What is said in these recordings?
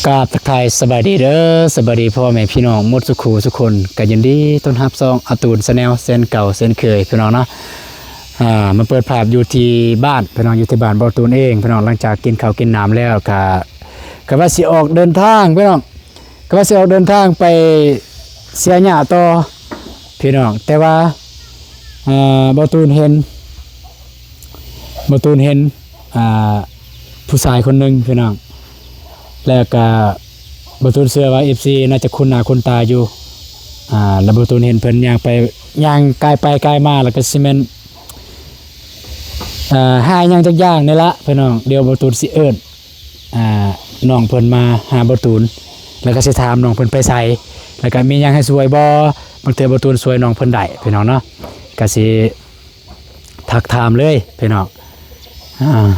ກາບທັກທາຍສະບາຍດີເດີ ສະບາຍດີພໍ່ແມ່ພີ່ນ້ອງໝົດສູ່ຄູ່ສູ່ຄົນ ກະຍິນດີຕ້ອນຮັບຊ່ອງອາຕູນແຊນແນວເຊັ່ນເກົ່າເຊັ່ນເຄີຍພີ່ນ້ອງເນາະ. ອ່າ ມາເປີດພາບຢູ່ທີ່ບ້ານພີ່ນ້ອງ ຢູ່ທີ່ບ້ານບໍ່ຕູນເອງພີ່ນ້ອງ. ຫຼັງຈາກກິນເຂົ້າກິນນ້ຳແລ້ວກະ ກະວ່າຊິອອກເດີນທາງພີ່ນ້ອງ ກະວ່າຊິອອກເດີນທາງໄປເສຍຫຍ້າຕໍ່ພີ່ນ້ອງ ແຕ່ວ່າ ເອີ ບໍ່ຕູນເຫັນ ບໍ່ຕູນເຫັນ ອ່າ ຜູ້ຊາຍຄົນໜຶ່ງພີ່ນ້ອງ ແລ້ວກະບໍ່ຕູນເຊື່ອວ່າເອັຟຊີໜ້າຈະຄຸ້ນໜ້າຄຸ້ນຕາຢູ່ ອ່າ ແລ້ວບໍ່ຕູນເຫັນເພິ່ນຍ່າງໄປ ຍ່າງກາຍໄປກາຍມາ ແລ້ວກະຊິແມ່ນ ອ່າ ຫາຫຍັງຈັກຢ່າງນີ້ລະພີ່ນ້ອງ. ດຽວບໍ່ຕູນຊິເອີ້ນ ອ່າ ນ້ອງເພິ່ນມາຫາບໍ່ຕູນ ແລ້ວກະຊິຖາມນ້ອງເພິ່ນໄປໃສ ແລ້ວກະມີຫຍັງໃຫ້ຊ່ວຍບໍ່ ບາງເທື່ອບໍ່ຕູນຊ່ວຍນ້ອງເພິ່ນໄດ້ພີ່ນ້ອງເນາະ ກະຊິທັກຖາມເລີຍພີ່ນ້ອງ. ອ່າ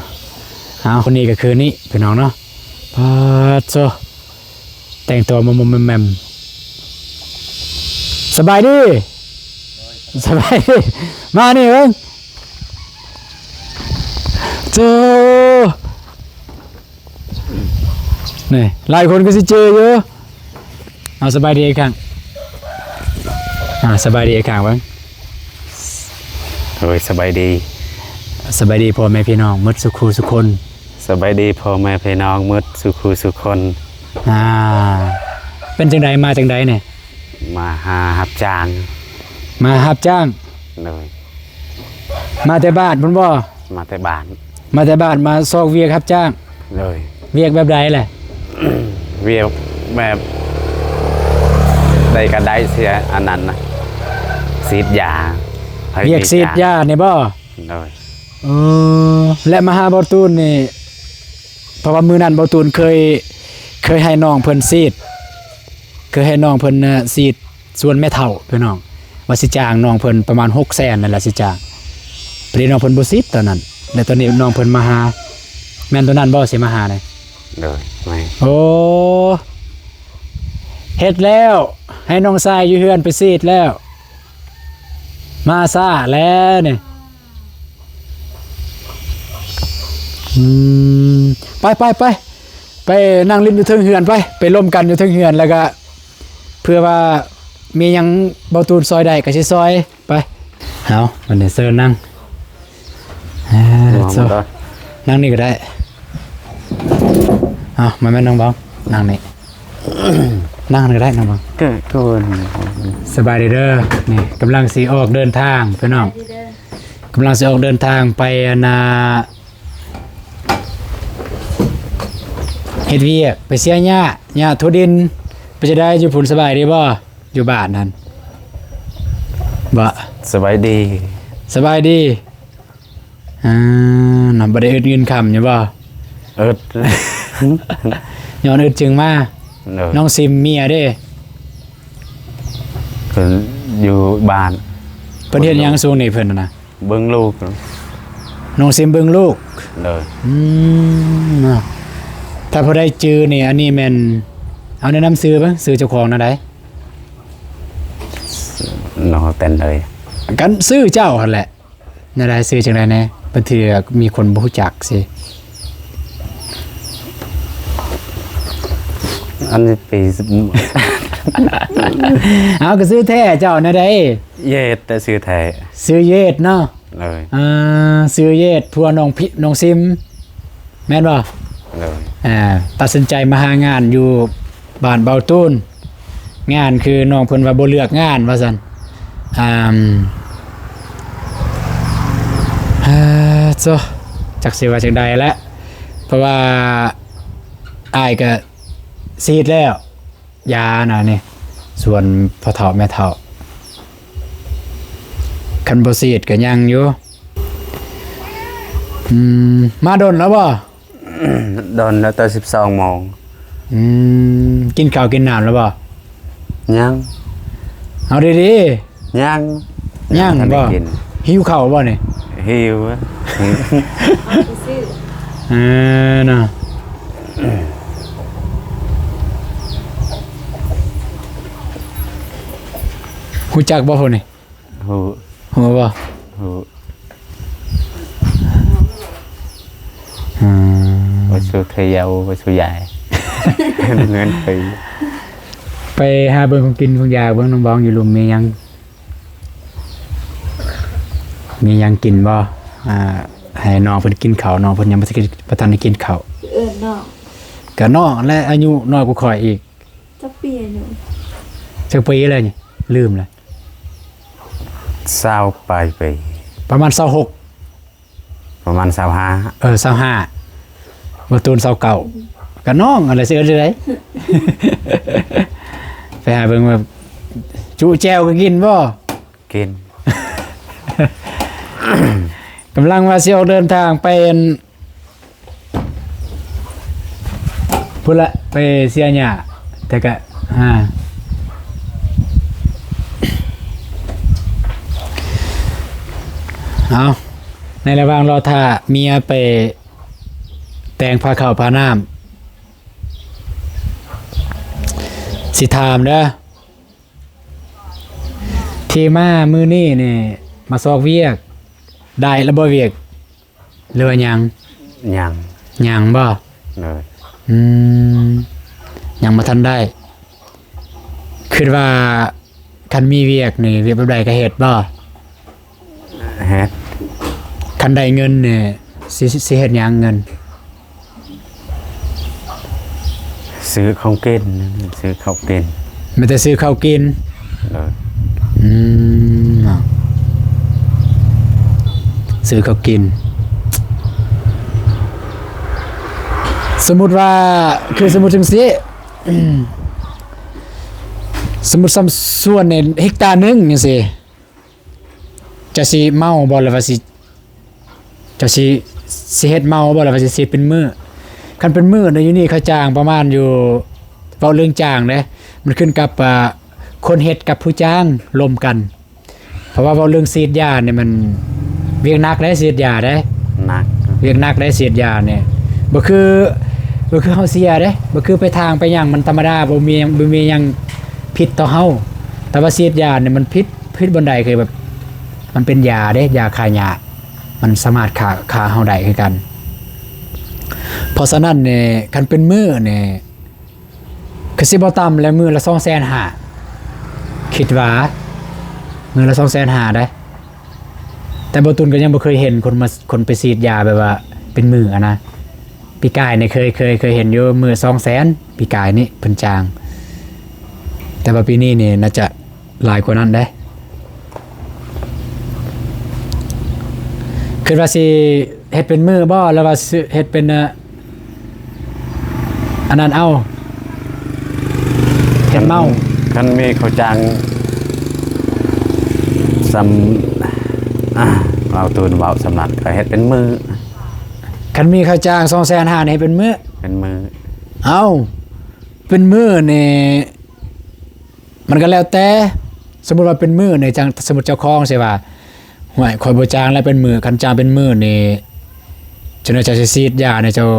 ເອົາ ຄົນນີ້ກະຄືນີ້ພີ່ນ້ອງເນາະ ປາດໂທ້ ແຕ່ງຕົວມົມໆແໝມໆ. ສະບາຍດີ ສະບາຍດີ ມານີ້ເບິ່ງ ໂທ້ ນີ້ ຫຼາຍຄົນກະຊິຈື່ຢູ່. ເອົາ ສະບາຍດີອີກຄັ້ງ ອ່າ ສະບາຍດີອີກຄັ້ງເບິ່ງ. ໂດຍ ສະບາຍດີ ສະບາຍດີພໍ່ແມ່ພີ່ນ້ອງໝົດສູ່ຄູ່ສູ່ຄົນ. ສະບາຍດີພໍ່ແມ່ພີ່ນ້ອງໝົດສູ່ຄູ່ສູ່ຄົນ. ອ່າ ເປັນຈັ່ງໃດ ມາຈັ່ງໃດນີ້? ມາຫາຮັບຈ້າງ ມາຮັບຈ້າງ. ໂດຍ ມາແຕ່ບ້ານພຸ້ນບໍ່? ມາແຕ່ບ້ານ ມາແຕ່ບ້ານ ມາຊອກວຽກຮັບຈ້າງ. ໂດຍ ວຽກແບບໃດແຫຼະ? ວຽກແບບໃດກະໄດ້ ເສຍອັນນັ້ນນະ ສີດຢາ ວຽກສີດຢານີ້ບໍ່? ໂດຍ ເອີ ແລະ ມາຫາບໍ່ຕູນນີ້ ເພາະວ່າມື້ນັ້ນບໍ່ຕູນເຄີຍ ເຄີຍໃຫ້ນ້ອງເພິ່ນສີດ ເຄີຍໃຫ້ນ້ອງເພິ່ນ ເອີ ສີດສວນແມ່ເຖົ້າພີ່ນ້ອງ ວ່າຊິຈ້າງນ້ອງເພິ່ນປະມານຫົກແສນນັ້ນແຫຼະ ຊິຈ້າງ. ພໍດີນ້ອງເພິ່ນບໍ່ສີດຕອນນັ້ນ ແລະ ຕອນນີ້ນ້ອງເພິ່ນມາຫາ ແມ່ນໂຕນັ້ນບໍ່ ຊິມາຫານີ້? ໂດຍ ແມ່ນ. ໂອ້ ເຮັດແລ້ວ ໃຫ້ນ້ອງຊາຍຢູ່ເຮືອນໄປສີດແລ້ວ ມາຊ້າແລ້ວນີ້. ອືມ ໄປ ໄປ ໄປ ໄປນັ່ງຫຼິ້ນຢູ່ເທິງເຮືອນ ໄປ ໄປລົມກັນຢູ່ເທິງເຮືອນ ແລ້ວກະເພື່ອວ່າມີຫຍັງເບົາຕູນຊ່ອຍໄດ້ກະຊິຊ່ອຍ ໄປ. ເອົາ ບັດນີ້ເຊີນນັ່ງ ເອີ ນັ່ງນີ້ກະໄດ້. ເອົາ ມາແມ່ນນ້ອງບອງ ນັ່ງນີ້ ນັ່ງນີ້ກະໄດ້ນ້ອງບອງ. ສະບາຍດີເດີ ນີ້ກຳລັງຊິອອກເດີນທາງພີ່ນ້ອງ ກຳລັງຊິອອກເດີນທາງໄປ ອັນນ່າ ເຮັດວຽກ ໄປເສຍຫຍ້າ ຫຍ້າຖົ່ວດິນ. ເປັນຈັ່ງໃດຢູ່ພຸ້ນ ສະບາຍດີບໍ່? ຢູ່ບ້ານຫັ້ນບໍ່? ສະບາຍດີ ສະບາຍດີ. ອ່າ ນຳ ບໍ່ໄດ້ອຶດເງິນຄຳຢູ່ບໍ່? ອຶດ ຍ້ອນອຶດຈຶ່ງມາ. ໂດຍ ນ້ອງຊິມເມຍເດ້? ເພິ່ນຢູ່ບ້ານ. ເພິ່ນເຮັດຫຍັງຊ່ວງນີ້ເພິ່ນນະ? ເບິ່ງລູກ. ນ້ອງຊິມເບິ່ງລູກ. ໂດຍ ອືມ ເນາະ ຖ້າຜູ້ໃດຈື່ນີ້ ອັນນີ້ແມ່ນ ເອົາແນະນຳຊື່ເບິ່ງ ຊື່ເຈົ້າຂອງແນວໃດ? ນ້ອງແຕນເລີຍ ກັນຊື່ເຈົ້າຫັ້ນແຫຼະ. ແນວໃດ ຊື່ຈັ່ງໃດແດ່? ບາງເທື່ອມີຄົນບໍ່ຮູ້ຈັກຊິ. ອັນນີ້ປີ ເອົາ ກະຊື່ແທ້ເຈົ້າແນວໃດ? ເຢດ ແຕ່ຊື່ແທ້ ຊື່ເຢດເນາະ. ເອີ ອ່າ ຊື່ເຢດ ຜົວນ້ອງພິ ນ້ອງຊິມ ແມ່ນບໍ່? ໂດຍ ອ່າ ຕັດສິນໃຈມາຫາງານຢູ່ບ້ານເບົາຕູນ ງານຄືນ້ອງເພິ່ນວ່າບໍ່ເລືອກງານວ່າຊັ້ນ. ອ່າ ເອີ ໂທ້ ຈັກຊິວ່າຈັ່ງໃດແຫຼະ ເພາະວ່າອ້າຍກະສີດແລ້ວ ຢານະນີ້ ສວນພໍ່ເຖົ້າແມ່ເຖົ້າ ຄັນບໍ່ສີດກະຍັງຢູ່. ອືມ ມາດົນແລ້ວບໍ່? ດົນແລ້ວ ແຕ່ສິບສອງໂມງ. ອືມ ກິນເຂົ້າກິນນ້ຳແລ້ວບໍ່? ຍັງ. ເອົາດີໆ. ຍັງ. ຍັງບໍ່? ຍັງບໍ່ທັນໄດ້ກິນ. ຫິວເຂົ້າບໍ່ນີ້? ຫິວ. ເອີ ເນາະ ຮູ້ຈັກບໍ່ຜູ້ນີ້? ຮູ້. ຮູ້ບໍ່? ຮູ້. ອືມ ໄປສູ່ທຽວ ໄປສູ່ຢາຍ. ເງິນໄປ ໄປຫາເບິ່ງຂອງກິນຂອງຢາກເບິ່ງ ນ້ອງບອງຢູ່ລຸ່ມມີຫຍັງ ມີຫຍັງກິນບໍ່? ອ່າ ໃຫ້ນ້ອງເພິ່ນກິນເຂົ້າ ນ້ອງເພິ່ນຍັງບໍ່ທັນໄດ້ກິນ ບໍ່ທັນໄດ້ກິນເຂົ້າ. ເອີ້ນນ້ອງ ກະນ້ອງແຫຼະ ອາຍຸນ້ອຍກວ່າຂ້ອຍອີກ. ຈັກປີອາຍຸ? ຈັກປີແລ້ວນີ້? ລືມແລ້ວ. ຊາວປາຍປີ. ປະມານຊາວຫົກ. ປະມານຊາວຫ້າ. ເອີ ຊາວຫ້າ ບໍ່ເກີນຊາວເກົ້າ. ກະນ້ອງຫັ້ນແຫຼະ ຊິເອີ້ນຈັ່ງໃດ? ໄປຫາເບິ່ງວ່າ ຈຸແຈ່ວກໍກິນບໍ່? ກິນ. ກຳລັງວ່າຊິອອກເດີນທາງໄປ ອັນ ພຸ້ນລະ ໄປເສຍຫຍ້າ ແຕ່ກະ ອ່າ ເອົາ ໃນລະຫວ່າງລໍຖ້າເມຍໄປແຕ່ງຜ້າເຂົ້າຜ້ານ້ຳ ຊິຖາມເດີ ທີ່ມາມື້ນີ້ນີ້ ມາຊອກວຽກ ໄດ້ລະບໍ່ວຽກ ຫຼືວ່າຍັງ? ຍັງ. ຍັງບໍ່? ໂດຍ. ອືມ ຍັງບໍ່ທັນໄດ້. ຄິດວ່າຄັນມີວຽກນີ້ ວຽກແບບໃດກໍເຮັດບໍ່? ເຮັດ. ຄັນໄດ້ເງິນນີ້ ຊິ ຊິເຮັດຫຍັງເງິນ? ຊື້ຂອງກິນ ຊື້ເຂົ້າກິນ. ມີແຕ່ຊື້ເຂົ້າກິນ? ໂດຍ. ອືມ ເນາະ ຊື້ເຂົ້າກິນ. ສົມມຸດວ່າ ຄືສົມມຸດຈັ່ງຊີ້ ສົມມຸດສ່ຳສວນນີ້ເຮັກຕາໜຶ່ງຈັ່ງຊີ້ ເຈົ້າຊິເໝົາບໍ່ ຫຼືວ່າຊິ ເຈົ້າຊິ ຊິເຮັດເໝົາບໍ່ ຫຼືວ່າຊິ ຊິເຮັດເປັນມື້? ຄັນເປັນມື້ນະ ຢູ່ນີ້ເຂົາຈ້າງປະມານຢູ່ ເວົ້າເລື່ອງຈ້າງເດ້ ມັນຂຶ້ນກັບ ອ່າ ຄົນເຮັດກັບຜູ້ຈ້າງລົມກັນ. ເພາະວ່າເວົ້າເລື່ອງສີດຢານີ້ມັນວຽກໜັກເດ້ ສີດຢາເດ້ ໜັກ ວຽກໜັກເດ້ ສີດຢານີ້ ບໍ່ຄື ບໍ່ຄືເຮົາເສຍເດ້ ບໍ່ຄືໄປທາງໄປຫຍັງ ມັນທຳມະດາ ບໍ່ມີ ບໍ່ມີຫຍັງຜິດຕໍ່ເຮົາ. ແຕ່ວ່າສີດຢານີ້ມັນຜິດ ຜິດບ່ອນໃດ ຄືແບບ ມັນເປັນຢາເດ້ ຢາຂ້າຫຍ້າ ມັນສາມາດຂ້າ ຂ້າເຮົາໄດ້ຄືກັນ. ເພາະສະນັ້ນນີ້ ຄັນເປັນມື້ນີ້ ຄືຊິບໍ່ຕ່ຳແຫຼະ ມື້ລະສອງແສນຫ້າ ຄິດວ່າ ມື້ລະສອງແສນຫ້າເດ້. ແຕ່ບໍ່ຕຸນກໍຍັງບໍ່ເຄີຍເຫັນຄົນມາ ຄົນໄປສີດຢາແບບວ່າເປັນມື້ຫັ້ນນະ. ປີກາຍນີ້ເຄີຍ ເຄີຍ ເຄີຍເຫັນຢູ່ມື້ສອງແສນ ປີກາຍນີ້ເພິ່ນຈ້າງ ແຕ່ວ່າປີນີ້ນີ້ໜ້າຈະ ຫຼາຍກວ່ານັ້ນເດ້. ຄິດວ່າຊິເຮັດເປັນມື້ບໍ່ ຫຼືວ່າຊິເຮັດເປັນ ເອີ ອັນນັ້ນເອົາ ເຮັດເໝົາ? ຄັນ ຄັນມີເຂົາຈ້າງສ່ຳ ອ່າ ເວົ້າຕູນເວົ້າສ່ຳນັ້ນ ກໍເຮັດເປັນມື້. ຄັນມີເຂົາຈ້າງສອງແສນຫ້າ ນີ້ເຮັດເປັນມື້? ເປັນມື້. ເອົ້າ ເປັນມື້ນີ້ ມັນກໍແລ້ວແຕ່ ສົມມຸດວ່າເປັນມື້ນີ້ ຈັ່ງ ສົມມຸດເຈົ້າຂອງຊິວ່າ ຫ້ວຍ ຂ້ອຍບໍ່ຈ້າງແລ້ວເປັນມື້ ຄັນຈ້າງເປັນມື້ນີ້ ເຈົ້າໜ້າຈະຊິສີດຢາໃຫ້ເຈົ້າ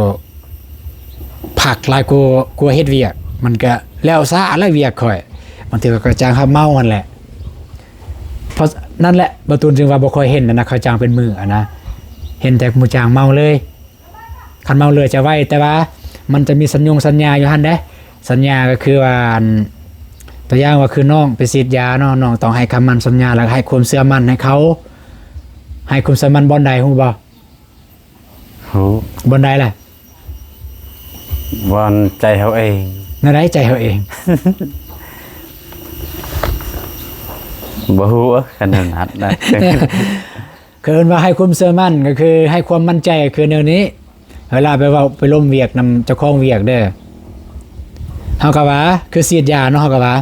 ພັກຫຼາຍກວ່າ ກວ່າເຮັດວຽກ ມັນກໍແລ້ວຊ້າແລ້ວວຽກຂ້ອຍ. ບາງເທື່ອຂ້ອຍກໍຈ້າງຮັບເໝົາຫັ້ນແຫຼະ. ເພາະນັ້ນແຫຼະ ບ່າວຕູນຈຶ່ງວ່າບໍ່ຄ່ອຍເຫັນຫັ້ນນະ ເຂົາຈ້າງເປັນມື້ຫັ້ນນະ ເຫັນແຕ່ໝູ່ຈ້າງເໝົາເລີຍ. ຄັນເໝົາເຫຼືອຈະໄວ ແຕ່ວ່າມັນຈະມີສັນຍົງສັນຍາຢູ່ຫັ້ນເດ້. ສັນຍາກໍຄືວ່າ ອັນ ຕົວຢ່າງວ່າຄືນ້ອງໄປສີດຢາເນາະ ນ້ອງຕ້ອງໃຫ້ຄຳໝັ້ນສັນຍາ ແລ້ວໃຫ້ຄວາມເຊື່ອໝັ້ນໃຫ້ເຂົາ. ໃຫ້ຄວາມເຊື່ອໝັ້ນບ່ອນໃດຮູ້ບໍ່? ຮູ້. ບ່ອນໃດລະ? ບ່ອນໃຈເຮົາເອງ. ແນວໃດໃຈເຮົາເອງ? ບໍ່ຮູ້ ຄັນນັ້ນ ເອີ້ນວ່າໃຫ້ຄວາມເຊື່ອໝັ້ນ ກໍຄືໃຫ້ຄວາມໝັ້ນໃຈ ກໍຄືແນວນີ້. ເວລາໄປເວົ້າໄປລົມວຽກນຳເຈົ້າຂອງວຽກເດີ ເຮົາກໍວ່າ ຄືສີດຢາເນາະ ເຮົາກໍວ່າ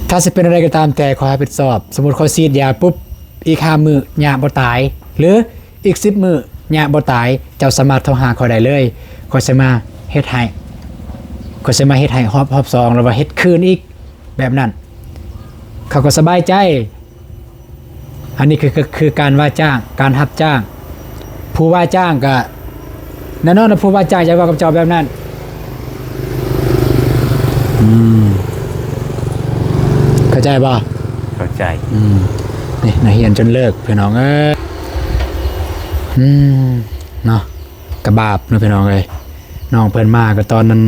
ຖ້າຊິເປັນແນວໃດກໍຕາມແຕ່ ຂ້ອຍຮັບຜິດຊອບ. ສົມມຸດຂ້ອຍສີດຢາປຸບ ອີກຫ້າມື້ຍາບໍ່ຕາຍ ຫຼື ອີກສິບມື້ຍາບໍ່ຕາຍ ເຈົ້າສາມາດໂທຫາຂ້ອຍໄດ້ເລີຍ ຂ້ອຍຊິມາເຮັດໃຫ້ ຂ້ອຍຊິມາເຮັດໃຫ້ຮອບ ຮອບສອງ ຫຼືວ່າເຮັດຄືນອີກ ແບບນັ້ນ ເຂົາກໍສະບາຍໃຈ. ອັນນີ້ຄື ຄື ຄືການວ່າຈ້າງ ການຮັບຈ້າງ. ຜູ້ວ່າຈ້າງກໍ ແນ່ນອນວ່າຜູ້ວ່າຈ້າງຈະເວົ້າກັບເຈົ້າແບບນັ້ນ. ອືມ ເຂົ້າໃຈບໍ່? ເຂົ້າໃຈ. ອືມ ນີ້ ນັກຮຽນຈົນເລີກ ພີ່ນ້ອງເອີຍ. ອືມ ເນາະ ກະບາບເນາະ ພີ່ນ້ອງເອີຍ. ນ້ອງເພິ່ນມາກໍຕອນນັ້ນ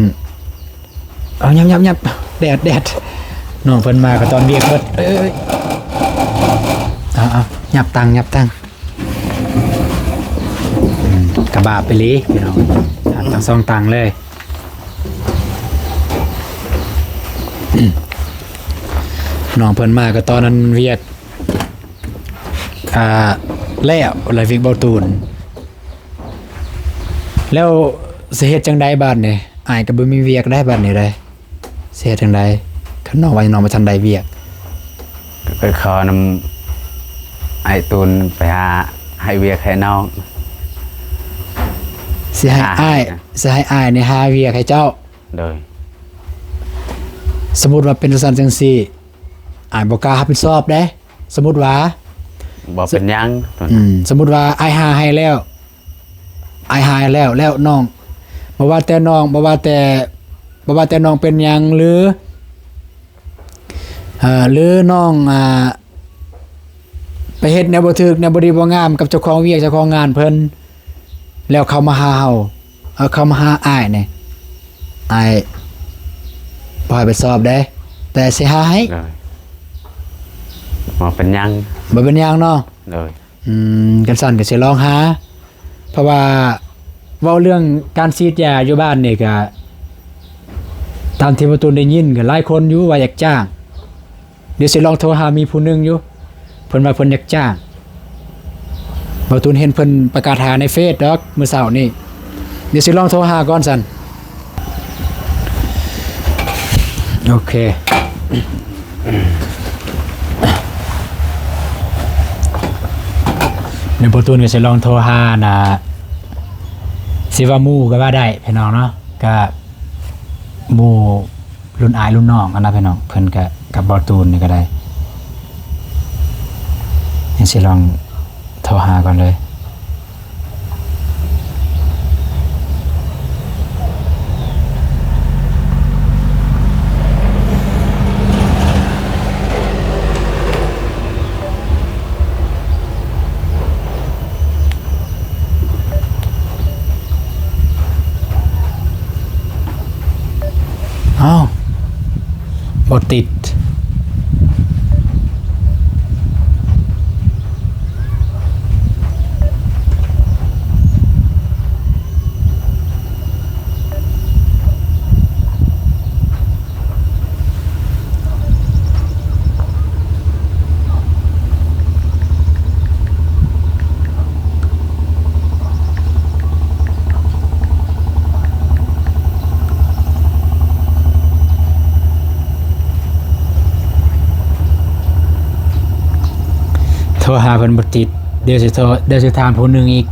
ເອົາ ຫຍັບໆໆ ແດດ ແດດ ນ້ອງເພິ່ນມາກໍຕອນວຽກເບິດ ເອີຍ ເອົາໆ ຫຍັບຕັ່ງ ຫຍັບຕັ່ງ ອືມ ກະບາບໄປເລີຍພີ່ນ້ອງ ທັງສອງຕັ່ງເລີຍ ນ້ອງເພິ່ນມາກໍຕອນນັ້ນວຽກ ອ່າ ແລ້ວ ແລ້ວວຽກເບົາຕູນ ແລ້ວຊິເຮັດຈັ່ງໃດບາດນີ້? ອ້າຍກໍບໍ່ມີວຽກໄດ໋ບາດນີ້ເດ້ ຊິເຮັດຈັ່ງໃດ? ຄັນນ້ອງວ່ານ້ອງບໍ່ທັນໄດ້ວຽກ ກໍຂໍນຳອ້າຍຕູນໄປຫາໃຫ້ວຽກໃຫ້ນ້ອງ ຊິໃຫ້ອ້າຍ ຫາ ຊິໃຫ້ອ້າຍນີ້ຫາວຽກໃຫ້ເຈົ້າ? ໂດຍ ສົມມຸດວ່າເປັນຈັ່ງຊັ້ນຈັ່ງຊີ້ ອ້າຍບໍ່ກ້າຮັບຜິດຊອບເດ້ ສົມມຸດວ່າ ບໍ່ເປັນຫຍັງ ອືມ ສົມມຸດວ່າອ້າຍຫາໃຫ້ແລ້ວ ອ້າຍຫາໃຫ້ແລ້ວ ແລ້ວນ້ອງ ບໍ່ວ່າແຕ່ນ້ອງ ບໍ່ວ່າແຕ່ ບໍ່ວ່າແຕ່ນ້ອງເປັນຫຍັງ ຫຼື ເອີ ຫຼືນ້ອງ ອ່າ ໄປເຮັດແນວບໍ່ຖືກ ແນວບໍ່ດີບໍ່ງາມກັບເຈົ້າຂອງວຽກ ເຈົ້າຂອງງານເພິ່ນ ແລ້ວເຂົ້າມາຫາເຮົາ ເອີ ເຂົ້າມາຫາອ້າຍນີ້ ອ້າຍບໍ່ຮັບຜິດຊອບເດ້ ແຕ່ຊິຫາໃຫ້ ໂດຍ ບໍ່ເປັນຫຍັງ ບໍ່ເປັນຫຍັງເນາະ ໂດຍ ອືມ ຄັນຊັ້ນກໍຊິລອງຫາ ເພາະວ່າເວົ້າເລື່ອງການສີດຢາຢູ່ບ້ານນີ້ກໍ ຕາມທີ່ບໍ່ຕູນໄດ້ຍິນກໍຫຼາຍຄົນຢູ່ວ່າຢາກຈ້າງ ດຽວຊິລອງໂທຫາ ມີຜູ້ໜຶ່ງຢູ່ ເພິ່ນວ່າເພິ່ນຢາກຈ້າງ ບໍ່ຕູນເຫັນເພິ່ນປະກາດຫາໃນເຟສດອກມື້ເຊົ້ານີ້ ດຽວຊິລອງໂທຫາກ່ອນຊັ້ນ ໂອເຄ ດຽວບໍ່ຕູນກໍຊິລອງໂທຫາ ອັນນ່າ ຊິວ່າໝູ່ກໍວ່າໄດ້ພີ່ນ້ອງເນາະ ກະໝູ່ ລຸ້ນອ້າຍລຸ້ນນ້ອງຫັ້ນນະພີ່ນ້ອງ ເພິ່ນກະກັບບໍ່ຕູນນີ້ກະໄດ້ ຍັງຊິລອງໂທຫາກ່ອນເລີຍ. ອ້າວ ບໍ່ຕິດ. ໂທຫາເພິ່ນບໍ່ຕິດ ດຽວຊິໂທ ດຽວຊິຖາມຜູ້ໜຶ່ງອີກ.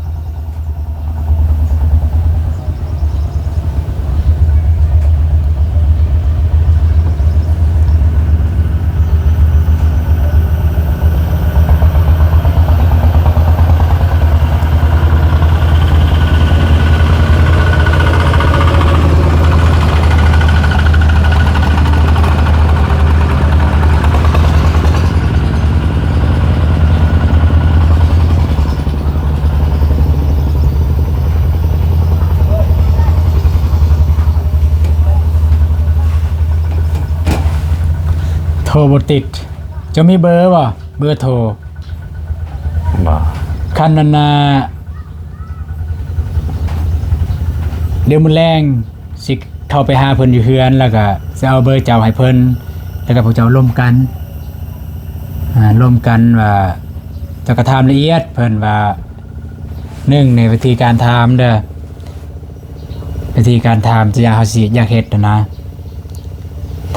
ໂທບໍ່ຕິດ. ເຈົ້າມີເບີບໍ່? ເບີໂທ. ບໍ່. ຄັນນັ້ນນະ ດຽວມື້ແລງຊິເຂົ້າໄປຫາເພິ່ນຢູ່ເຮືອນ ແລ້ວກະຊິເອົາເບີເຈົ້າໃຫ້ເພິ່ນ ແລ້ວກະພວກເຈົ້າລົມກັນ ອາ ລົມກັນວ່າ ເຈົ້າກະຖາມລະອຽດເພິ່ນວ່າ ໜຶ່ງ ໃນວິທີການຖາມເດີ ວິທີການຖາມທີ່ເຮົາຊິຢາກເຮັດຫັ້ນນະ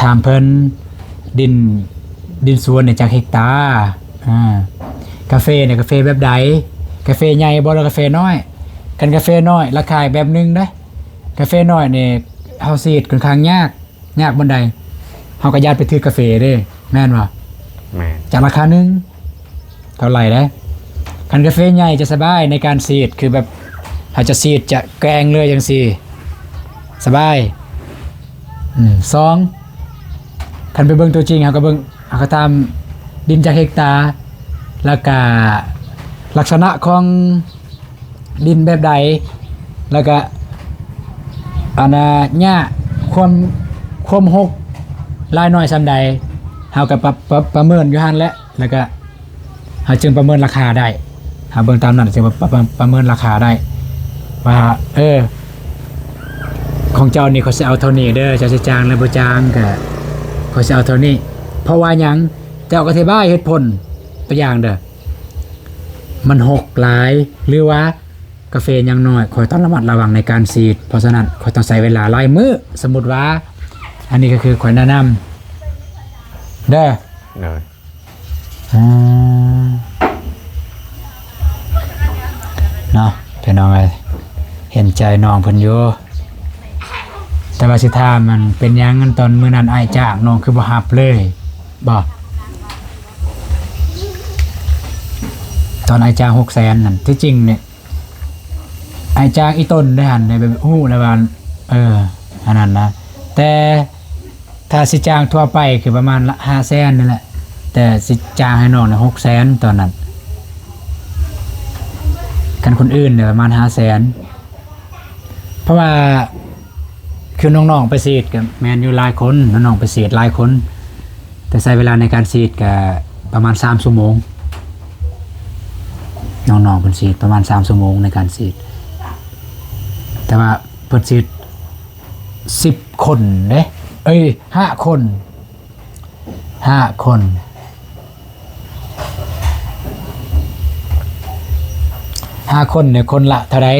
ຖາມເພິ່ນ ດິນ ດິນສວນນີ້ຈັກເຮັກຕາ? ອາ ກາເຟນີ້ ກາເຟແບບໃດ? ກາເຟໃຫຍ່ບໍ່ ຫຼືກາເຟນ້ອຍ? ຄັນກາເຟນ້ອຍລາຄາອີກແບບໜຶ່ງເດ້. ກາເຟນ້ອຍນີ້ເຮົາສີດຂ້ອນຂ້າງຍາກ ຍາກບ່ອນໃດ ເຮົາກໍຢ້ານໄປຖືກກາເຟເດ້ ແມ່ນບໍ່? ແມ່ນ. ຈາກລາຄາໜຶ່ງ ເທົ່າໃດເດ້. ຄັນກາເຟໃຫຍ່ຈະສະບາຍໃນການສີດ ຄືແບບເຮົາຈະສີດຈະແກວ່ງເລີຍຈັ່ງຊີ້ ສະບາຍ. ອືມ ສອງ ຄັນໄປເບິ່ງຕົວຈິງ ເຮົາກໍເບິ່ງ ເຮົາກໍຕາມດິນຈັກເຮັກຕາ ແລ້ວກະລັກສະນະຂອງ ດິນແບບໃດ ແລ້ວກະ ອັນນະ ຫຍ້າ ຄວາມ ຄວາມຮົກຫຼາຍໜ້ອຍສ່ຳໃດ ເຮົາກໍປະ ປະ ປະເມີນຢູ່ຫັ້ນແຫຼະ ແລ້ວກໍເຮົາຈຶ່ງປະເມີນລາຄາໄດ້. ເຮົາເບິ່ງຕາມນັ້ນ ຈຶ່ງປະ ປະ ປະເມີນລາຄາໄດ້ວ່າ ເອີ ຂອງເຈົ້ານີ້ຂ້ອຍຊິເອົາເທົ່ານີ້ເດີ ເຈົ້າຊິຈ້າງ ຫຼື ບໍ່ຈ້າງ ກໍຂ້ອຍຊິເອົາເທົ່ານີ້. ເພາະວ່າຫຍັງ? ເຈົ້າກໍອະທິບາຍເຫດຜົນຕົວຢ່າງເດີ ມັນຮົກຫຼາຍ ຫຼືວ່າກາເຟຍັງນ້ອຍ ຂ້ອຍຕ້ອງລະມັດລະວັງໃນການສີດ ເພາະສະນັ້ນຂ້ອຍຕ້ອງໃຊ້ເວລາຫຼາຍມື້. ສົມມຸດວ່າ ອັນນີ້ກໍຄືຂ້ອຍແນະນຳເດີ. ໂດຍ ອືມ ເນາະ ພີ່ນ້ອງເອີຍ ເຫັນໃຈນ້ອງເພິ່ນຢູ່ ແຕ່ວ່າຊິຖາມ ມັນເປັນຫຍັງ ຕອນມື້ນັ້ນອ້າຍຈ້າງ ນ້ອງຄືບໍ່ຮັບເລີຍບໍ? ຕອນອ້າຍຈ້າງຫົກແສນນັ້ນ ທີ່ຈິງນີ້ ອ້າຍຈ້າງອີ່ຕົນໄດ້ຫັ້ນ ໄດ້ແບບຮູ້ແລ້ວວ່າ ເອີ ອັນນັ້ນນະ. ແຕ່ຖ້າຊິຈ້າງທົ່ວໄປຄືປະມານຫ້າແສນນີ້ແຫຼະ ແຕ່ຊິຈ້າງໃຫ້ນ້ອງນີ້ຫົກແສນຕອນນັ້ນ. ຄັນຄົນອື່ນນີ້ປະມານຫ້າແສນ ເພາະວ່າ ຄືນ້ອງໆໄປສີດກໍແມ່ນຢູ່ຫຼາຍຄົນ ນ້ອງໆໄປສີດຫຼາຍຄົນ ແຕ່ໃຊ້ເວລາໃນການສີດກໍປະມານສາມຊົ່ວໂມງ. ນ້ອງໆເພິ່ນສີດປະມານສາມຊົ່ວໂມງໃນການສີດ ແຕ່ວ່າເພິ່ນສີດສິບຄົນເດ້ ເອີຍ ຫ້າຄົນ ຫ້າຄົນ ຫ້າຄົນນີ້ ຄົນລະເທົ່າໃດ?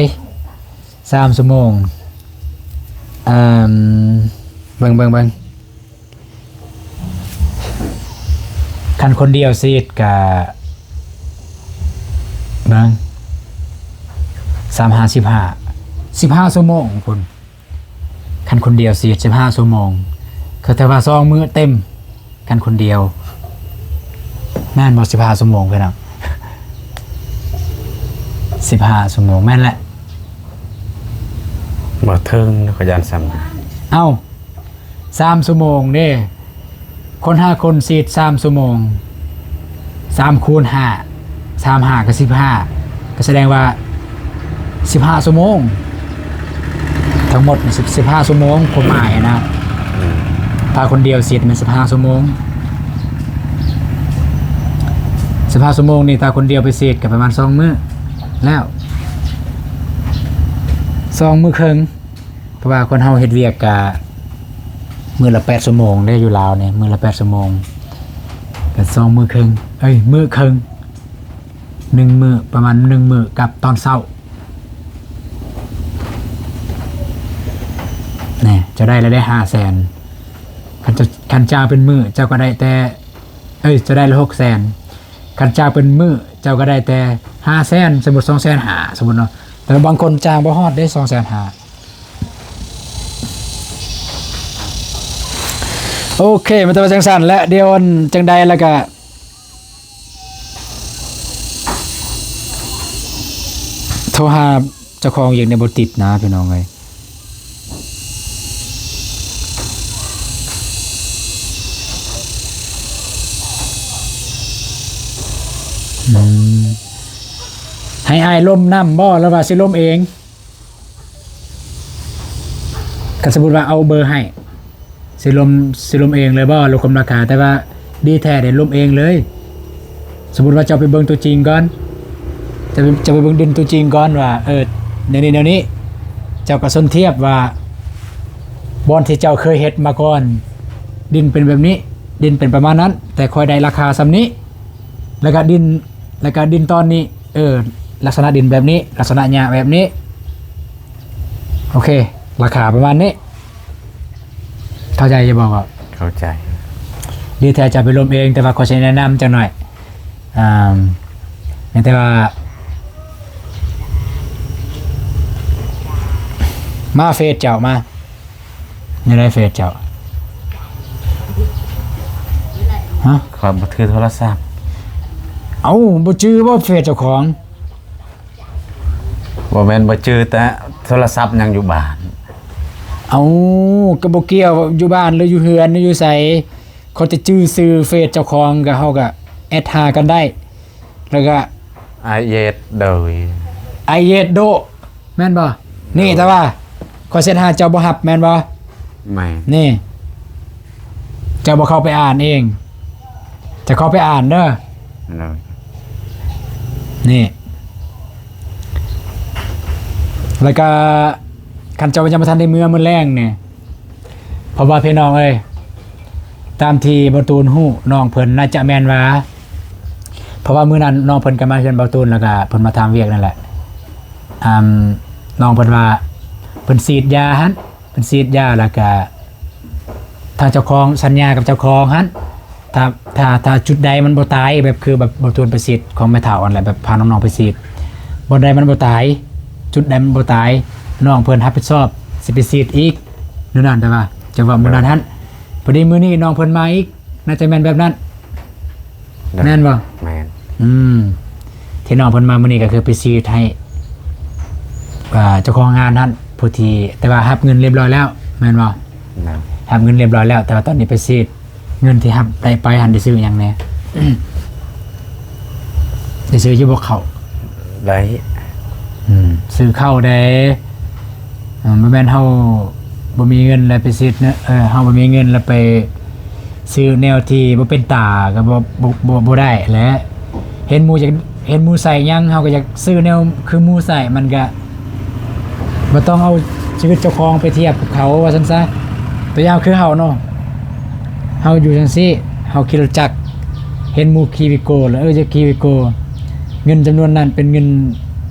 ສາມຊົ່ວໂມງ ເອີ່ມ ເບິ່ງ ເບິ່ງ ເບິ່ງ ຄັນຄົນດຽວສີດກະ ເບິ່ງ ສາມຫ້າ ສິບຫ້າ ສິບຫ້າຊົ່ວໂມງພຸ້ນ. ຄັນຄົນດຽວສີ່ສິບຫ້າຊົ່ວໂມງ ຄືແຕ່ວ່າສອງມື້ເຕັມ ຄັນຄົນດຽວ ແມ່ນບໍ່ ສິບຫ້າຊົ່ວໂມງ ພີ່ນ້ອງ? ສິບຫ້າຊົ່ວໂມງ ແມ່ນແຫຼະ ບໍ່ເຖິງ ຂ້ອຍຢ້ານສ່ຳ ເອົ້າ ສາມຊົ່ວໂມງເດ້ ຄົນຫ້າຄົນສີດສາມຊົ່ວໂມງ ສາມຄູນຫ້າ ສາມຫ້າກໍສິບຫ້າ ກໍສະແດງວ່າສິບຫ້າຊົ່ວໂມງ ທັງໝົດສິບ ສິບຫ້າຊົ່ວໂມງ ຄວາມໝາຍນະ ອືມ ຖ້າຄົນດຽວສີດແມ່ນສິບຫ້າຊົ່ວໂມງ ສິບຫ້າຊົ່ວໂມງນີ້ ຖ້າຄົນດຽວໄປສີດກໍປະມານສອງມື້ແລ້ວ ສອງມື້ເຄິ່ງ. ເພາະວ່າຄົນເຮົາເຮັດວຽກກະມື້ລະແປດຊົ່ວໂມງເດ້ ຢູ່ລາວນີ້ມື້ລະແປດຊົ່ວໂມງ ກະສອງມື້ເຄິ່ງ ເອີຍ ມື້ເຄິ່ງ ໜຶ່ງມື້ ປະມານໜຶ່ງມື້ກັບຕອນເຊົ້າ. ແນ່ ເຈົ້າໄດ້ລະເດ້ຫ້າແສນ ຄັນເຈົ້າ ຄັນຈ້າງເປັນມື້ ເຈົ້າກໍໄດ້ແຕ່ ເອີຍ ເຈົ້າໄດ້ລະຫົກແສນ ຄັນຈ້າງເປັນມື້ ເຈົ້າກໍໄດ້ແຕ່ຫ້າແສນ ສົມມຸດສອງແສນຫ້າ ສົມມຸດເນາະ ແຕ່ບາງຄົນຈ້າງບໍ່ຮອດເດ້ສອງແສນຫ້າ. ໂອເຄ ມັນຈະວ່າຈັ່ງຊັ້ນແຫຼະ ດຽວອັນຈັ່ງໃດລະກະໂທຫາເຈົ້າຂອງອີກ ແນວບໍ່ຕິດນະ ພີ່ນ້ອງເອີຍ. ອືມ ໃຫ້ອ້າຍລົມນຳບໍ່ ຫຼືວ່າຊິລົມເອງ? ຄັນສົມມຸດວ່າເອົາເບີໃຫ້ ຊິລົມ ຊິລົມເອງເລີຍບໍ່ ລົມຄວາມລາຄາ? ແຕ່ວ່າດີແທ້ເດ້ ລົມເອງເລີຍ. ສົມມຸດວ່າເຈົ້າໄປເບິ່ງຕົວຈິງກ່ອນ ເຈົ້າໄປ ເຈົ້າໄປເບິ່ງດິນຕົວຈິງກ່ອນວ່າ ເອີ ແນວນີ້ ແນວນີ້ ເຈົ້າກໍສົນທຽບວ່າ ບ່ອນທີ່ເຈົ້າເຄີຍເຮັດມາກ່ອນ ດິນເປັນແບບນີ້ ດິນເປັນປະມານນັ້ນ ແຕ່ຂ້ອຍໄດ້ລາຄາສ່ຳນີ້ ແລ້ວກະດິນ ແລ້ວກະດິນຕອນນີ້ ເອີ ລັກສະນະດິນແບບນີ້ ລັກສະນະຫຍ້າແບບນີ້ ໂອເຄ ລາຄາປະມານນີ້ ເຂົ້າໃຈຢູ່ບໍ່? ເຂົ້າໃຈ. ດີແທ້ຈະໄປລົມເອງ ແຕ່ວ່າຂ້ອຍຊິແນະນຳຈັກໜ້ອຍ ອາ ແຕ່ວ່າ ມາເຟສເຈົ້າມາ ແນວໃດເຟສເຈົ້າ? ຮະ? ຂ້ອຍບໍ່ຖືໂທລະສັບ. ເອົ້າ ບໍ່ຈື່ບໍ່ເຟສເຈົ້າຂອງ? ບໍ່ແມ່ນບໍ່ຈື່ ແຕ່ໂທລະສັບຍັງຢູ່ບ້ານ. ເອົ້າ ກໍບໍ່ກ່ຽວ ຢູ່ບ້ານຫຼືຢູ່ເຮືອນຫຼືຢູ່ໃສ ເຂົາຈະຈື່ຊື່ເຟສເຈົ້າຂອງ ກໍເຮົາກໍແອັດຫາກັນໄດ້ ແລ້ວກໍ ອາເຢດ ໂດຍ ອາເຢດໂດ ແມ່ນບໍ່? ນີ້ ໂດຍ ແຕ່ວ່າ ຂ້ອຍເຊັດຫາເຈົ້າບໍ່ຮັບແມ່ນບໍ່? ແມ່ນ. ນີ້ ເຈົ້າບໍ່ເຂົ້າໄປອ່ານເອງ ເຈົ້າເຂົ້າໄປອ່ານເດີ. ໂດຍ. ນີ້ ແລ້ວກະຄັນເຈົ້າຍັງບໍ່ທັນໄດ້ເມືອມື້ແລງນີ້ ເພາະວ່າພີ່ນ້ອງເອີຍ ຕາມທີ່ບ່າວຕູນຮູ້ ນ້ອງເພິ່ນໜ້າຈະແມ່ນວ່າ ເພາະວ່າມື້ນັ້ນນ້ອງເພິ່ນກໍມາເຮືອນບ່າວຕູນ ແລ້ວກໍເພິ່ນມາຖາມວຽກນັ້ນແຫຼະ ອາ ນ້ອງເພິ່ນວ່າເພິ່ນສີດຢາຫັ້ນ ເພິ່ນສີດຢາ ແລ້ວກະທາງເຈົ້າຂອງສັນຍາກັບເຈົ້າຂອງຫັ້ນ ຖ້າ ຖ້າ ຖ້າຈຸດໃດມັນບໍ່ຕາຍ ແບບຄືແບບບ່າວຕູນໄປສີດຂອງແມ່ເຖົ້າຫັ້ນແຫຼະ ແບບພານ້ອງໆໄປສີດ ບ່ອນໃດມັນບໍ່ຕາຍ ຈຸດໃດມັນບໍ່ຕາຍ ນ້ອງເພິ່ນຮັບຜິດຊອບ ຊິໄປສີດອີກ ແນວນັ້ນ ແຕ່ວ່າຈະເວົ້າມື້ນັ້ນຫັ້ນ ພໍດີມື້ນີ້ນ້ອງເພິ່ນມາອີກ ໜ້າຈະແມ່ນແບບນັ້ນ ໂດຍ ແມ່ນບໍ່? ແມ່ນ. ອືມ ທີ່ນ້ອງເພິ່ນມາມື້ນີ້ກໍຄືໄປສີດໃຫ້ ອ່າ ເຈົ້າຂອງງານຫັ້ນ ຜູ້ທີ່ ແຕ່ວ່າຮັບເງິນຮຽບຮ້ອຍແລ້ວ ແມ່ນບໍ່? ແມ່ນ. ຮັບເງິນຮຽບຮ້ອຍແລ້ວ ແຕ່ວ່າຕອນນີ້ໄປສີດ ເງິນທີ່ຮັບໄດ້ໄປຫັ້ນໄດ້ຊື້ຫຍັງແດ່? ໄດ້ຊື້ຢູ່ບໍ່ເຂົ້າ? ໄດ້. ອືມ ຊື້ເຂົ້າແດ່. ເອີ ບໍ່ແມ່ນເຮົາບໍ່ມີເງິນແລ້ວໄປຊື້ເນາະ ເອີ ເຮົາບໍ່ມີເງິນແລ້ວໄປຊື້ແນວທີ່ບໍ່ເປັນຕາກໍບໍ່ ບໍ່ ບໍ່ ບໍ່ໄດ້ແຫຼະ. ເຫັນໝູ່ຢາກ ເຫັນໝູ່ໃຊ້ຫຍັງ ເຮົາກໍຢາກຊື້ແນວຄືໝູ່ໃຊ້ ມັນກະບໍ່ຕ້ອງເອົາຊີວິດເຈົ້າຂອງໄປທຽບກັບເຂົາ ວ່າຊັ້ນຊະ. ຕົວຢ່າງຄືເຮົາເນາະ ເຮົາຢູ່ຈັ່ງຊີ້ ເຮົາຂີ່ລົດຈັກ ເຫັນໝູ່ຂີ່ວີໂກ້ແລ້ວ ເອີ ຢາກຂີ່ວີໂກ້. ເງິນຈຳນວນນັ້ນເປັນເງິນ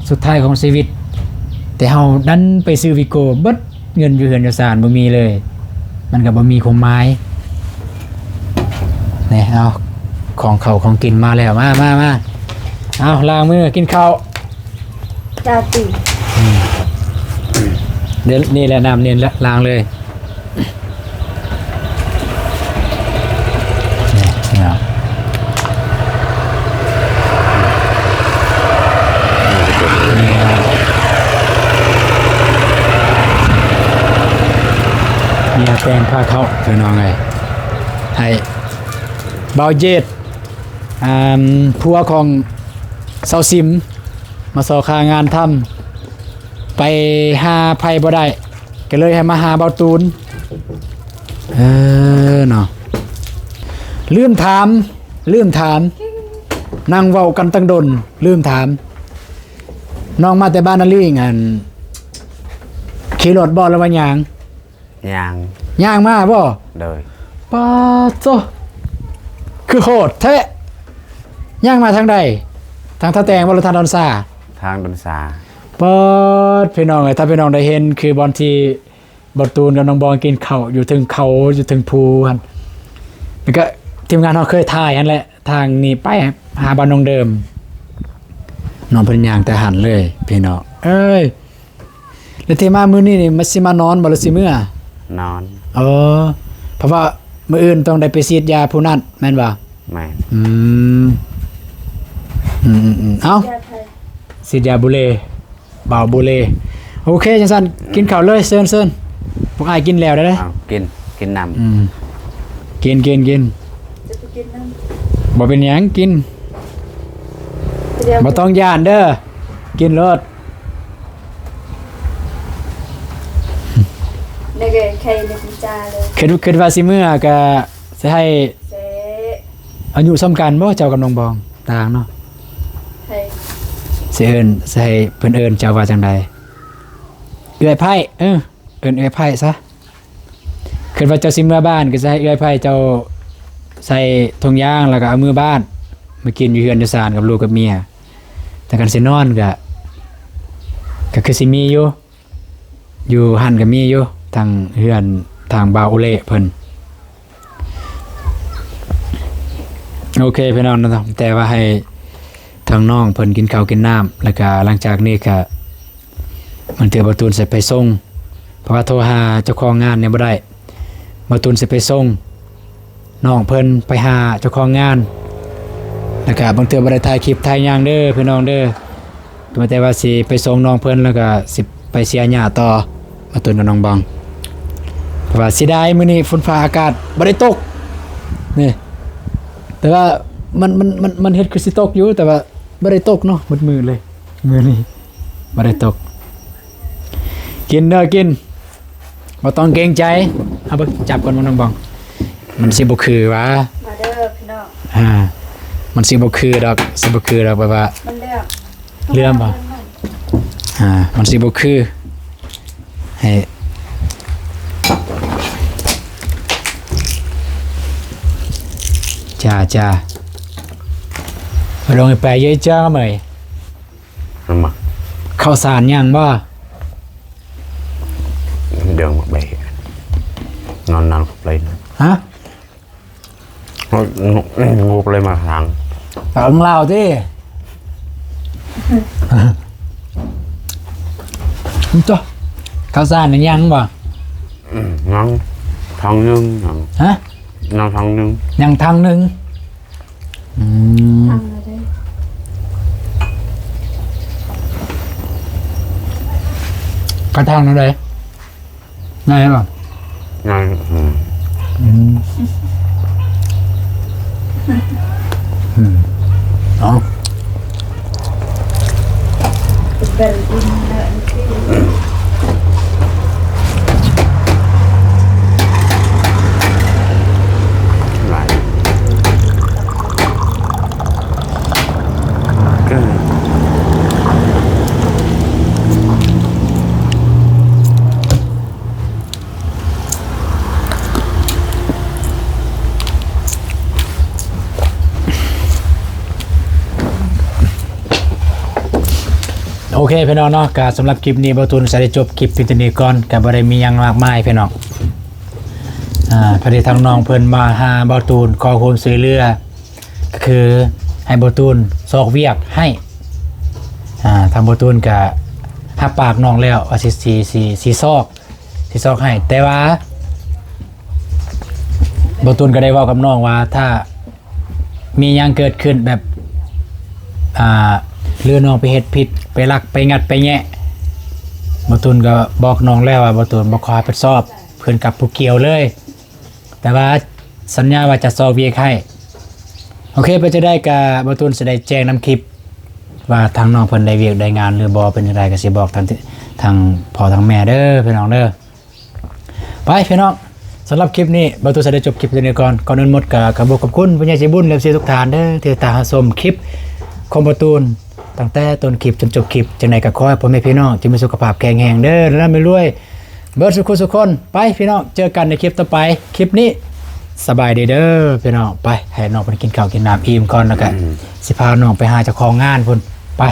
ສຸດທ້າຍຂອງຊີວິດ ແຕ່ເຮົາດັນໄປຊື້ວີໂກ້ເບິດ. ເງິນຢູ່ເຮືອນຢູ່ຊານບໍ່ມີເລີຍ ມັນກໍບໍ່ມີຄວາມໝາຍ. ນີ້ ເອົາ ຂອງເຂົ້າຂອງກິນມາແລ້ວ ມາ ມາ ມາ ເອົາ ລ້າງມືກິນເຂົ້າ. ເຈົ້າຕິ ອືມ ເດ ນີ້ແຫຼະ ນ້ຳນີ້ແຫຼະ ລ້າງເລີຍ. ນີ້ເນາະ ເມຍແຕ່ງພາເຂົ້າ ພີ່ນ້ອງເອີຍ ໃຫ້ບ່າວເຢດ ອ່າ ຜົວຂອງສາວຊິມ ມາຊອກຫາງານທຳ ໄປຫາໃຜບໍ່ໄດ້ ກໍເລີຍໃຫ້ມາຫາບ່າວຕູນ. ເອີເນາະ ລືມຖາມ ລືມຖາມ ນັ່ງເວົ້າກັນຕັ້ງດົນ ລືມຖາມ ນ້ອງມາແຕ່ບ້ານນາລີງ ອັນ ຂີ່ລົດບໍ່ ຫຼືວ່າຍ່າງ? ຍ່າງ. ຍ່າງມາບໍ່? ໂດຍ. ປາໂຕ ຄືໂຫດແທ້ ຍ່າງມາທາງໃດ? ທາງທ່າແຕງບໍ່ ຫຼືທາງດອນຊາ? ທາງດອນຊາ. ປາດ ພີ່ນ້ອງເອີຍ ຖ້າພີ່ນ້ອງໄດ້ເຫັນ ຄືບ່ອນທີ່ບ່າວຕູນກັບນ້ອງບອງກິນເຂົ້າຢູ່ເທິງເຂົາ ຢູ່ເທິງພູຫັ້ນ ແລ້ວກໍທີມງານເຮົາເຄີຍຖ່າຍຫັ້ນແຫຼະ ທາງນີ້ໄປຫາບ້ານໜອງເດີມ ນ້ອງເພິ່ນຍ່າງແຕ່ຫັ້ນເລີຍ ພີ່ນ້ອງເອີຍ. ແລ້ວທີ່ມາມື້ນີ້ນີ້ ມັນຊິມານອນບໍ່ ຫຼືຊິເມືອ? ນອນ. ເອີ ເພາະວ່າມື້ອື່ນຕ້ອງໄດ້ໄປສີດຢາຜູ້ນັ້ນແມ່ນບໍ່? ແມ່ນ. ອືມ ອືມໆໆ ເອົ້າ ຢາໃຜ? ສີດຢາບູເລ ບ່າວບູເລ. ໂອເຄ ຈັ່ງຊັ້ນ ກິນເຂົ້າເລີຍ ເຊີນ ເຊີນ ພວກອ້າຍກິນແລ້ວເດ້. ເອົ້າ ກິນ ກິນນ້ຳ. ອືມ ກິນ ກິນ ກິນ ຈະໄປກິນນ້ຳ. ບໍ່ເປັນຫຍັງ ກິນ ດຽວ ບໍ່ຕ້ອງຢ້ານເດີ ກິນໂລດ. ນີ້ກໍໄຂ່ໃນພິຈາເລີຍ ຄິດ ຄິດວ່າຊິເມືອກໍຊິໃຫ້ ເຊ ອາຍຸສ່ຳກັນບໍ່ ເຈົ້າກັບນ້ອງບອງ? ຕ່າງເນາະ. ໃຜ? ຊິເອີ້ນ ຊິໃຫ້ເພິ່ນເອີ້ນເຈົ້າວ່າຈັ່ງໃດ? ເອື້ອຍໄພ້. ເອີ ເອີ້ນເອື້ອຍໄພ້ຊະ. ຄິດວ່າເຈົ້າຊິເມືອບ້ານ ກໍຊິໃຫ້ເອື້ອຍໄພ້ເຈົ້າໃສ່ຖົງຢາງ ແລ້ວກໍເອົາເມືອບ້ານ ມາກິນຢູ່ເຮືອນຢູ່ຊານກັບລູກກັບເມຍ. ແຕ່ຄັນຊິນອນກໍ ກໍຄືຊິມີຢູ່ ຢູ່ຫັ້ນກໍມີຢູ່ ທາງເຮືອນທາງບ່າວໂອເລເພິ່ນ. ໂອເຄ ພີ່ນ້ອງເນາະ ແຕ່ວ່າໃຫ້ທາງນ້ອງເພິ່ນກິນເຂົ້າກິນນ້ຳ ແລ້ວກະຫຼັງຈາກນີ້ກະ ບາງເທື່ອບ່າວຕູນຊິໄປສົ່ງ ເພາະວ່າໂທຫາເຈົ້າຂອງງານນີ້ບໍ່ໄດ້ ບ່າວຕູນຊິໄປສົ່ງນ້ອງເພິ່ນໄປຫາເຈົ້າຂອງງານ ແລ້ວກະບາງເທື່ອບໍ່ໄດ້ຖ່າຍຄລິບຖ່າຍຫຍັງເດີ ພີ່ນ້ອງເດີ. ກໍມີແຕ່ວ່າຊິໄປສົ່ງນ້ອງເພິ່ນ ແລ້ວກໍຊິໄປເສຍຫຍ້າຕໍ່ ມາຕຸນກັບນ້ອງບອງ ເພາະວ່າເສຍດາຍມື້ນີ້ຝົນຟ້າອາກາດບໍ່ໄດ້ຕົກນີ້ ແຕ່ວ່າມັນ ມັນ ມັນ ມັນເຮັດຄືຊິຕົກຢູ່ ແຕ່ວ່າບໍ່ໄດ້ຕົກເນາະ ມືດໆເລີຍມື້ນີ້ ບໍ່ໄດ້ຕົກ. ກິນເດີ ກິນ. ບໍ່ຕ້ອງເກງໃຈ. ເອົາເບິ່ງ ຈັບກ່ອນ ເບິ່ງນ້ອງບອງ ມັນຊິບໍ່ຄືຫວາ? ມາເດີພີ່ນ້ອງ. ອ່າ ມັນຊິບໍ່ຄືດອກ ຊິບໍ່ຄືດອກ ແບບວ່າ ມັນເລື່ອງ ເລື່ອງບໍ່? ອ່າ ມັນຊິບໍ່ຄື ໃຫ້ ຈ້າ ຈ້າ ລອງໃຫ້ໄປເຢີະຈ້າເມຍ. ມາ ເຂົ້າສານຍັງບໍ່? ເດີນມາໄປ ນອນນອນໄປ ຮະ? ງົບເລີຍມາທາງ ເອົາຂອງລາວຕິ. ໂຕ ເຂົ້າສານຍັງບໍ່? ອືມ ຍັງຖັງໜຶ່ງ. ຮະ? ຍັງຖັງໜຶ່ງ ຍັງຖັງໜຶ່ງ. ອືມ ທາງແນວໃດ? ກະທາງແນວໃດ? ງ່າຍບໍ່? ງ່າຍ. ອືມ ອືມ ອືມ ເອົາ. ໂອເຄພີ່ນ້ອງເນາະ ກະສຳລັບຄລິບນີ້ ບ່າວຕູນຈະໄດ້ຈົບຄລິບພຽງເທົ່ານີ້ກ່ອນ ກະບໍ່ໄດ້ມີຫຍັງມາກມາຍພີ່ນ້ອງ. ອ່າ ພໍດີທາງນ້ອງເພິ່ນມາຫາບ່າວຕູນ ຂໍຄວາມຊ່ວຍເຫຼືອ ກະຄືໃຫ້ບ່າວຕູນຊອກວຽກໃຫ້. ອ່າ ທາງບ່າວຕູນກະຮັບປາກນ້ອງແລ້ວວ່າຊິ ຊິ ຊິ ຊິຊອກ ຊິຊອກໃຫ້ ແຕ່ວ່າບ່າວຕູນກະໄດ້ເວົ້າກັບນ້ອງວ່າ ຖ້າມີຫຍັງເກີດຂຶ້ນແບບ ອ່າ ຫຼືນ້ອງໄປເຮັດຜິດ ໄປລັກ ໄປງັດ ໄປແງະ ບ່າວຕູນກະບອກນ້ອງແລ້ວວ່າ ບ່າວຕູນບໍ່ຂໍຮັບຜິດຊອບ ຂຶ້ນກັບຜູ້ກ່ຽວເລີຍ ແຕ່ວ່າສັນຍາວ່າຈະຊອກວຽກໃຫ້. ໂອເຄ ເປັນຈັ່ງໃດກະບ່າວຕູນຊິໄດ້ແຈ້ງນຳຄລິບວ່າທາງນ້ອງເພິ່ນໄດ້ວຽກໄດ້ງານຫຼືບໍ່ ເປັນຈັ່ງໃດກະຊິບອກທາງ ທາງພໍ່ທາງແມ່ເດີພີ່ນ້ອງເດີ. ໄປພີ່ນ້ອງ ສຳລັບຄລິບນີ້ ບ່າວຕູນຊິໄດ້ຈົບຄລິບເທົ່ານີ້ກ່ອນ. ກ່ອນອື່ນໝົດກະຂອບຄຸນຂອບຄຸນຜູ້ໃຫຍ່ໃຈບຸນ ແລະ ເອັຟຊີທຸກທ່ານເດີ ທີ່ຕິດຕາມຮັບຊົມຄລິບຂອງບ່າວຕູນ ຕັ້ງແຕ່ຕົ້ນຄລິບຈົນຈົບຄລິບ. ຈັ່ງໃດກະຂໍໃຫ້ພໍ່ແມ່ພີ່ນ້ອງຈົ່ງມີສຸຂະພາບແຂງແຮງເດີ ແລະ ຮ່ຳລວຍ ເບິດສູ່ຄົນສູ່ຄົນ. ໄປພີ່ນ້ອງ ເຈີກັນໃນຄລິບຕໍ່ໄປ. ຄລິບນີ້ສະບາຍດີເດີພີ່ນ້ອງ. ໄປ ໃຫ້ນ້ອງເພິ່ນກິນເຂົ້າກິນນ້ຳອີ່ມກ່ອນ ແລ້ວກະ ອືມ ຊິພານ້ອງໄປຫາເຈົ້າຂອງງານພຸ້ນ. ໄປ